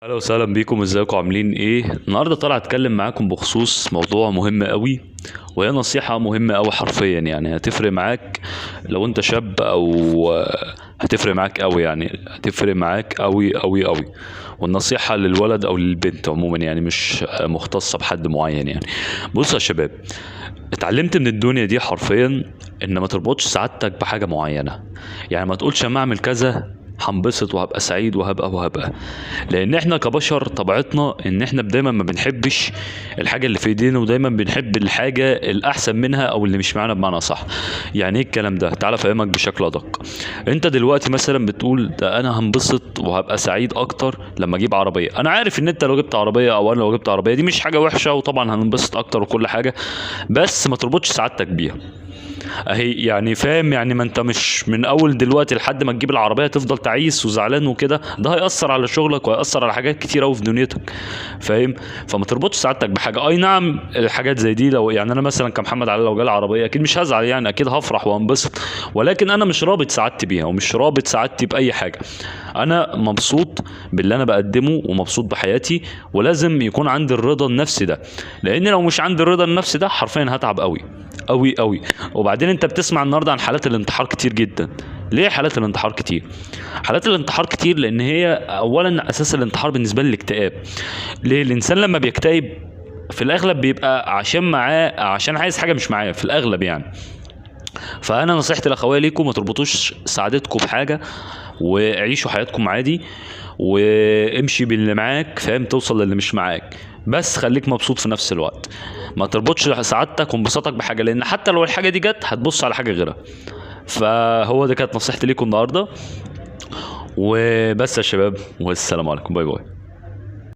اهلا وسهلا بيكم، ازيكم عاملين ايه؟ النهارده طالع اتكلم معاكم بخصوص موضوع مهم قوي، وهي نصيحة مهمة قوي حرفيا، يعني هتفرق معاك لو انت شاب او هتفرق معاك قوي، يعني هتفرق معاك قوي قوي قوي. والنصيحة للولد او للبنت عموما، يعني مش مختصة بحد معين. يعني بصوا يا شباب، اتعلمت من الدنيا دي حرفيا ان ما تربطش سعادتك بحاجة معينة. يعني ما تقولش اما اعمل كذا هنبسط وهبقى سعيد وهبقى، لان احنا كبشر طبيعتنا ان احنا دايما ما بنحبش الحاجة اللي في ايدينا، ودايما بنحب الحاجة الاحسن منها او اللي مش معانا بمعنى صح. يعني ايه الكلام ده؟ تعالى افهمك بشكل ادق. انت دلوقتي مثلا بتقول ده انا هنبسط وهبقى سعيد اكتر لما اجيب عربية. انا عارف ان انت لو جبت عربية او انا لو جبت عربية دي مش حاجة وحشة، وطبعا هننبسط اكتر وكل حاجة، بس ما تربطش سعادتك بيها. اهي يعني فاهم؟ يعني ما انت مش من اول دلوقتي لحد ما تجيب العربية تفضل تعيس وزعلان وكده، ده هيأثر على شغلك وهيأثر على حاجات كتير قوي في دنيتك، فاهم؟ فما تربطش سعادتك بحاجة. اي نعم الحاجات زي دي، لو يعني انا مثلا كمحمد علي لو جالي عربية اكيد مش هزعل، يعني اكيد هفرح وانبسط، ولكن انا مش رابط سعادتي بيها ومش رابط سعادتي باي حاجة. انا مبسوط باللي انا بقدمه ومبسوط بحياتي، ولازم يكون عندي الرضا النفسي ده، لان لو مش عندي الرضا النفسي ده حرفيا هتعب قوي قوي قوي. وبعدين انت بتسمع النهارده عن حالات الانتحار كتير جدا. ليه حالات الانتحار كتير؟ حالات الانتحار كتير لان هي اولا اساس الانتحار بالنسبة لي الاكتئاب. ليه؟ الانسان لما بيكتئب في الاغلب بيبقى عشان معاه، عشان عايز حاجة مش معاه في الاغلب يعني. فانا نصيحتي الاخوية ليكم، ما تربطوش سعادتكم بحاجة، وعيشوا حياتكم عادي، وامشي باللي معاك، فاهم؟ توصل للي مش معاك، بس خليك مبسوط في نفس الوقت. ما تربطش سعادتك وانبساطك بحاجة، لان حتى لو الحاجة دي جت هتبص على حاجة غيرها. فهو ده كانت نصيحتي ليكم النهارده، وبس يا شباب، والسلام عليكم، bye bye.